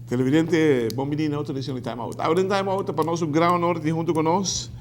Televidente, bon bini na otro edicion di Time Out. Awe den Time Out ta pa nos un gran honor di hunto cu nos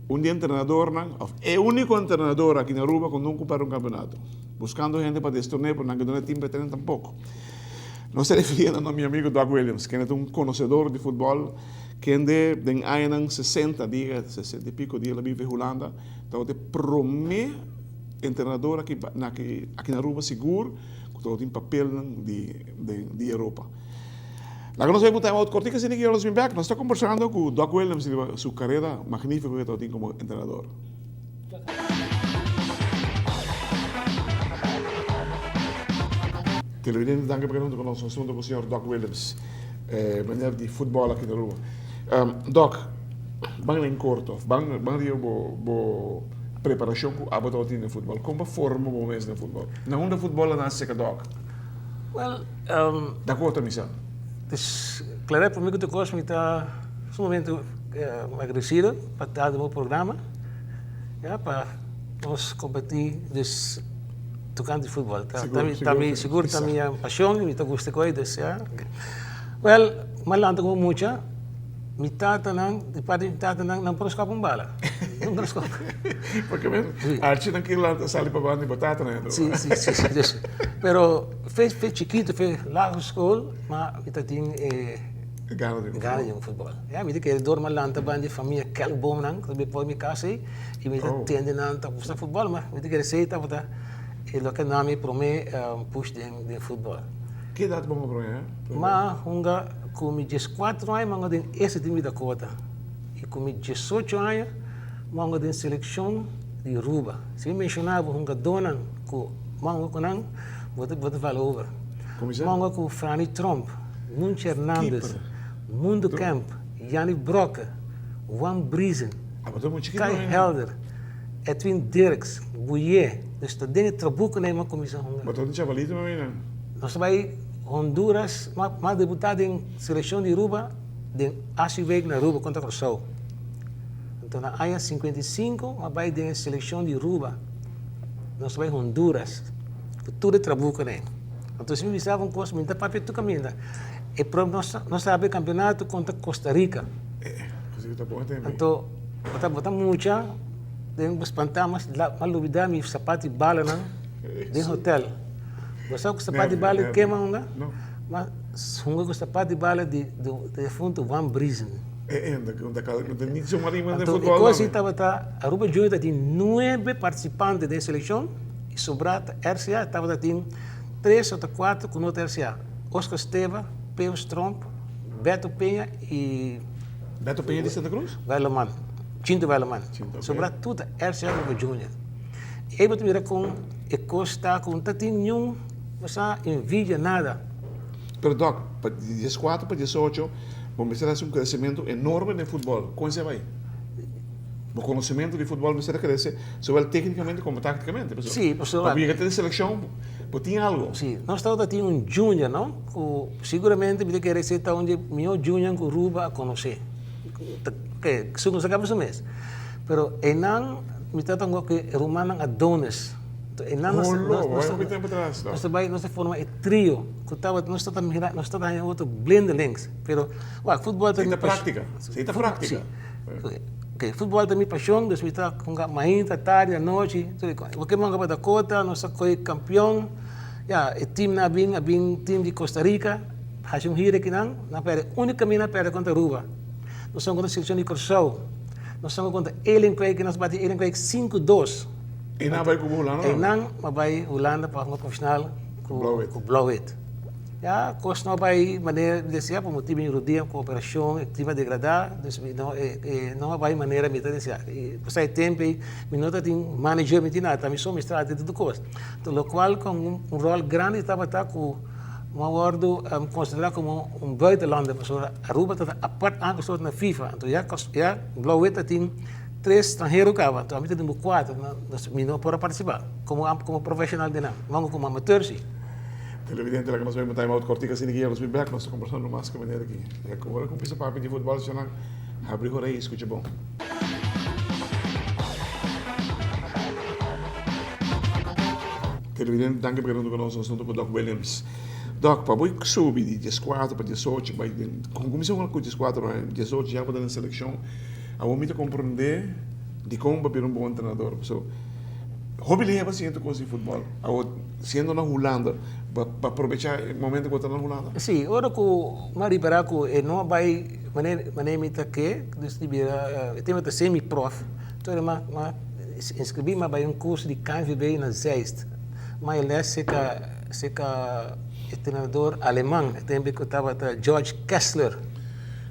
un di entrenadornan, of e unico entrenador aki na Aruba cu nunca perde un campeonato. Buscando hende pa destorne, pero nan ke duna team pa e tenen tampoco. Nos ta refiriendo na mi amigo Doc Williams, kende ta un conocedor di futbol, kende den añanan sesenta, diga sesenta y pico dia el a biba Hulanda, tabata e prome entrenador aki na Aruba sigur cu tabatin papelnan di Europa. Laga nos bay un time out cortico asina ki nos bin bek. Nos ta conversando cu Doc Williams riba su carera magnifico cu e tabatin como entrenador. Televidente danki pa keda hunto cu nos. Nos ta hunto cu señor Doc Williams, meneer di futbol aki na Aruba. Doc, ban den corto, ban ban riba bo bo preparacion cu abo tabatin den futbol. Con bo a forma bo mes den futbol? Na unda futbol a nace cerca Doc? Well, Da cu otro misa? Dus, Claret, pa mi cu tur cos mi ta sumamente agradecido pa ta den bo programa, ya, pa nos comparti dus tocante futbol. Ta ta mi sigur ta mi pasion y mi ta gusta cu ey, dus ya. Well, mi a lanta como mucha, mi tatanan, di parti di mi tatanan, nan por a scapa un bala. Nunca a scapa. Porque men, Archie nan kier lanta sali pa banda di bo tatanan e Si, si, si, si. Dus, pero fe fe chikito, fe lagere school, ma mi ta tin e Gana di gana di futbol. Ya, mi ta kere dor mi a lanta banda di famia Kelkboomnan, ku ta bin por mi kas ei, i mi ta tende nan ta gusta futbol, ma mi ta kere esei tabata e loke a duna mi prome push den den futbol. Ki edat bo hunga prome? Ma hunga ku mi dieskuatro aña, mi a hunga den eerste team di Dakota, i ku mi diesocho aña mi a hunga den selekshon di Aruba. Si mi menshoná bo hungadónan ku mi a hunga ku nan, bo ta bo ta val over. Mi a hunga ku Franny Tromp, Nunchi Hernandez, Mundo Kemp, Janny Brokke, Juan Briesen, Kai Helder, Edwin Dirks, Bouye. Dus ta den e trabukunan mi a kuminsá hunga. Bo tabata un chavalito mami nan? Nos ta bai Honduras, mi a debutá den selekshon di Aruba den Asie Week na Aruba kontra Kòrsou. Anto na aña 55 mi a bai den e selekshon di Aruba, nos ta bai Honduras ku tur e trabukunan. Anto si mi bisaba un kos, mi ta papia tur kaminda. E prom nos nos ta habri e kampeonato kontra Costa Rica. Anto bo ta bo ta mucha den bo spantá mas la mas lubidá mi sapat di balanan den hotel. Bo sa ku sapat di bala kema hunga? Ma hunga ku sapat di bala di di defunto Juan Briesen. Anto e kos ei tabata Aruba Junior tatin nuebe partisipante den selekshon i sobrá ta RCA tabata tin tres ota kuater ku no ta RCA, Oscar Steva, Peo Stromp, Beto Peña i. Beto Peña di Santa Cruz? Werleman, Chinto Werleman. Sobrá tur ta RCA Aruba Junior. Ei bo ta mira kon e kos ta ku no ta tin niun bo sa envidia nada. Pero Doc, pa di dieskuater pa diesocho bo mester hasi un kresementu enorme den futbòl. Kon esei bai? Bo konosementu di futbòl mester a krese zowel téknikamente komo táktikamente. Sí, pasobra. Pa bo yega te den selekshon bo tin algu. Sí, nos tabata tin un junior, no? Ku siguramente mi ta kere esei ta un di e mihó junior ku Aruba a konosé. Ke su no sa kaba su mes. Pero einan mi tabata hunga ku e rumannan Adonis. Einan nos nos ta bai nos ta forma e trio ku tabata nos tabata mira nos tabata haña otro blindelings. Pero wak futbòl ta mi Esei ta práktika. Esei ta práktika. Ok, futbol ta mi pasion, dus mi ta hunga mainta, tardi, anochi, tur e kos. Porque mi hunga pa Dakota, nos a kohe kampion, ya, e teamnan a bin, a bin team di Costa Rica, hasi un gira akinan, nan a perde, úniko kaminda nan a perde kontra Aruba. Nos a hunga kontra selekshon di Kòrsou, nos a hunga kontra Elenkwijk, nos a bati Elenkwijk sinku dos. E nan a bai ku bo Hulanda tambe? E nan a bai Hulanda pa hunga profeshonal ku Blauw-Wit. Ya kos no bai manera mi desea pa motibu mi rudia ku operashon e klima degradá dus mi no e no a bai manera mi ta desea i pasá e tempu ei mi no ta tin manager mi tin nada ta mi so mi trata di tur kos enton lokual ku un ròl grandi tabata ku mi a wòrdu konsiderá komo un buitenlander pasobra Aruba tabata apart aangesloten na FIFA enton ya ya Blauw Wit ta tin. Tres stranhero kaba, anto ami ta den bo kuater, mi no por a partisipá komo komo profeshonal den nan, mango komo amateur si. Televidente, laga nos bai un time out kortiku asina ki ya nos bin bek, nos ta kombersando mas ku meneer aki. Ya ku ora kuminsa papia di futbòl, señornan, habri horei i skucha bon. Televidente, danki pa keda huntu ku nos, nos ta huntu ku Doc Williams. Doc, pa bo subi di dieskuater pa diesocho bai den, kuminsa ku dieskuater aña, diesocho ya bo ta den selekshon. Awor mi ta komprendé dikon bo a bira un bon entrenador. Pasobra hopi lihé bo a siña tur kos di futbòl. Awor, siendo na Hulanda, bo a probechá e momento ku bo ta na Hulanda? Sí, ora ku mi a ripará ku e no a bai manera mi ta ke, dus di bira, e tempu ta semi-prof, enton mi a inskribí, mi a bai un kurso di KNVB na Zeist. Mi a les serka serka e trenador aleman, e tempu ku tabata George Kessler.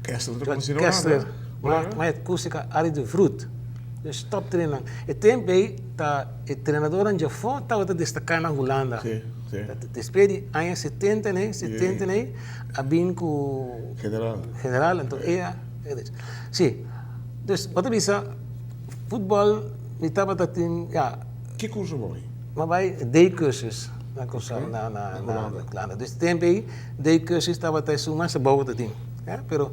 Kessler ta George Kessler. Ma e kurso ka Arie de Vroet. Dus top trenan. E tempu ei ta e trenadornan djafó tabata destaká na Hulanda. Sí, sí. Despues di aña setenta nei, setenta nei, a bin ku General. General, anto e a Sí. Dus bo ta bisa futbòl mi tabata tin, ya. Ki kurso bo bai? Mi bai D-cursus na Kòrsou, na na na Hulanda. Dus e tempu ei D-cursus tabata esun mas abou ta tin. Ya, pero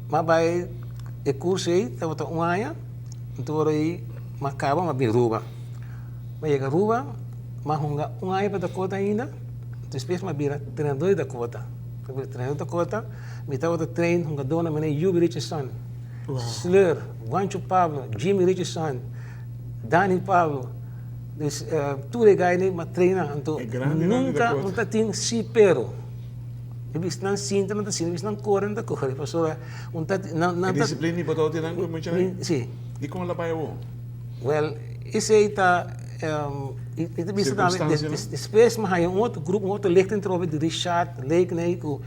mi a bai e curso ei tabata un aña, anto ora ei mi a caba mi a bin Aruba. Mi a yega Aruba, mi a hunga un aña pa Dakota ainda, despues mi a bira trenador di Dakota. Mi a bira trenador di Dakota, mi tabata train hungadornan manera Yubi Richardson, Sleur, Juancho Pablo, Jimmy Richardson, Dani Pablo, dus tur e gainan mi a traina, anto nunca no ta tin si pero. Mi bisa nan sinta nan ta sinta, mi bisa nan kore nan ta kore pasobra un ta nan E ta. disiplina di bo tabata tin nan ku e muchanan ei? Si. Dikon el a bai awor? Wèl, esei ta mi ta bisa tambe Sirkunstansianan? despues mi haña un otro grupo, un otro lichting trobe di Richard Leekney ku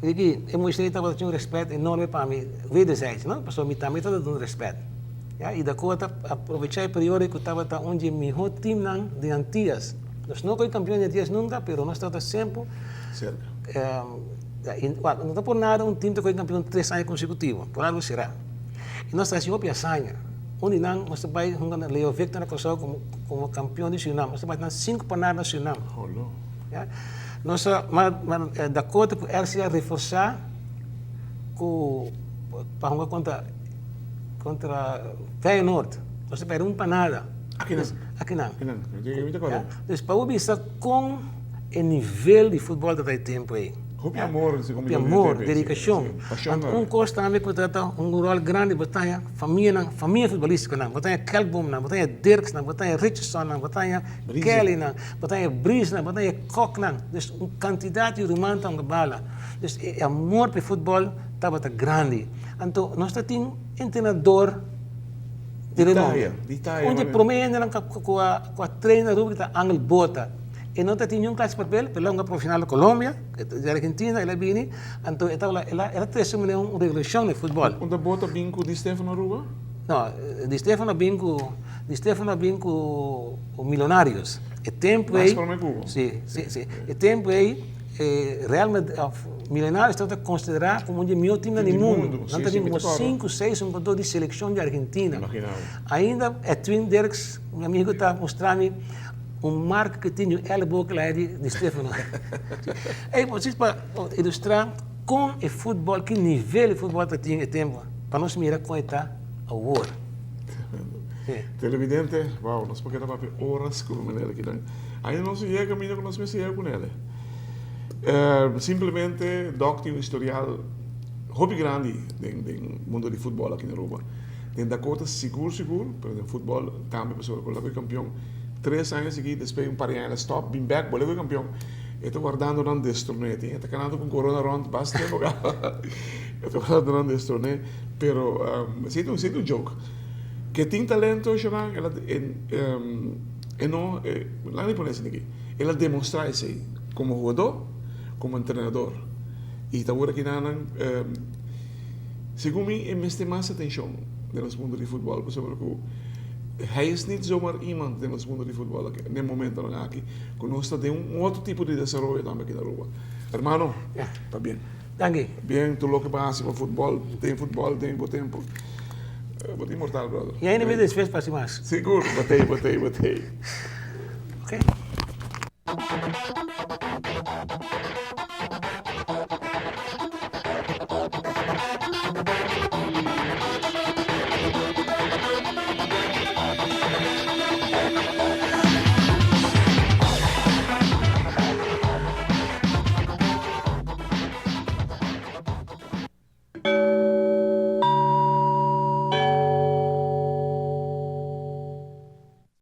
e muchanan ei tabata tin un rèspèt enorme pa mi wederzijds no, pasobra mi tambe tabata duna rèspèt. Ya, i Dakota a aprovecha e periodo ku tabata un di e mihó timnan di Antias. Nos no koe kampion di Antias nunka, pero nos tabata semper Serka. No ta por nada un tim ta koe kampion tres aña konsekutivo, por algu será. I nos ta hasi hopi hazaña. Un di nan, nos ta bai hunga na Leo Victor na Kòrsou komo komo kampion di Surinam. Nos ta bati nan sinku pa nada na Surinam. Holo. Ya. Nos a, ma Dakota ku RCA reforsá ku pa hunga kontra Contra Feyenoord, nos a perde un pa nada. Akinan. Akinan. Akinan, mi ta acorda. Dus pa bo bisa con e nivel di futbol ta ta e tempo ey. Hopi amor. Hopi amor, dedicacion. Pasion. Un cos tambe cu ta ta un rol grandi bo ta haña famianan, famia futbolisticonan. Bo ta haña Kelkboomnan, bo ta haña Dirksnan, bo ta haña Richardsonnan, bo ta haña Kellynan, bo ta haña Briesnan, bo ta haña Koknan. Dus un cantidad di ruman ta hunga bala. Dus e amor pa e futbol tabata grandi. Anto nos ta tin entrenador di renombre. Un di e prome hendenan ku a train Aruba ta Angel Bota. E no ta tin niun klase papel, pero el a hunga profesional na Colombia, di Argentina el a bini, anto e tabata el a trese manera un revolucion den futbol. Unda Bota bin ku Di Stefano Aruba? No, Di Stefano a bin ku Di Stefano a bin ku Millonarios. E tempu ei. Mas prome ku bo. Si, si, si. E tempu ei. Real Madrid of Millonarios tabata konsiderá komo un di e mihó timnan di mundu. Nan tabatin komo sinku, seis hungadó di selekshon di Argentina. Ainda Edwin Dirks, mi amigu, ta mustra mi un marka ku tin di un èleboog ku laha di Di Stefano. Ey, presis pa ilustrá kon e futbòl, ki nivel e futbòl ta tin e tempu, pa nos mira kon e ta awor. Televidente, wow, nos por keda papia oras ku manera kinan. Ainda nos no yega kaminda ku nos mester yega ku nele. Simplemente Doc tin un historial hopi grandi den den mundo di futbol aki na Aruba. Den Dakota sigur sigur, pero den futbol tambe pasobra ku el a bai kampion tres aña sigui, despues un par di aña el a stop, bin bek bolbe bai kampion. E ta wardando nan destroné, tin e ta kanando ku korona rònt basta tempu kaba. E ta wardando nan destroné, pero esei ta un joke. Ke tin talento Shanan, el a e no laga mi pone esei aki, el a demostra esei komo hugadó, komo entrenador i ta wor aki nan segun mi e mester mas atenshon den nos mundo di futbòl pasobra ku hij is niet zomaar iemand den nos mundo di futbòl aki den momentonan aki ku nos ta den un otro tipo di desaroyo tambe aki na Aruba. Hermano, pabien. Danki. Bien tur loke bo a hasi pa futbòl, den futbòl den bo tempu. Bo ta inmortal, brother. I ainda mi despues pa hasi mas. Sigur, bo t'ei, bo t'ei, bo t'ei. Ok.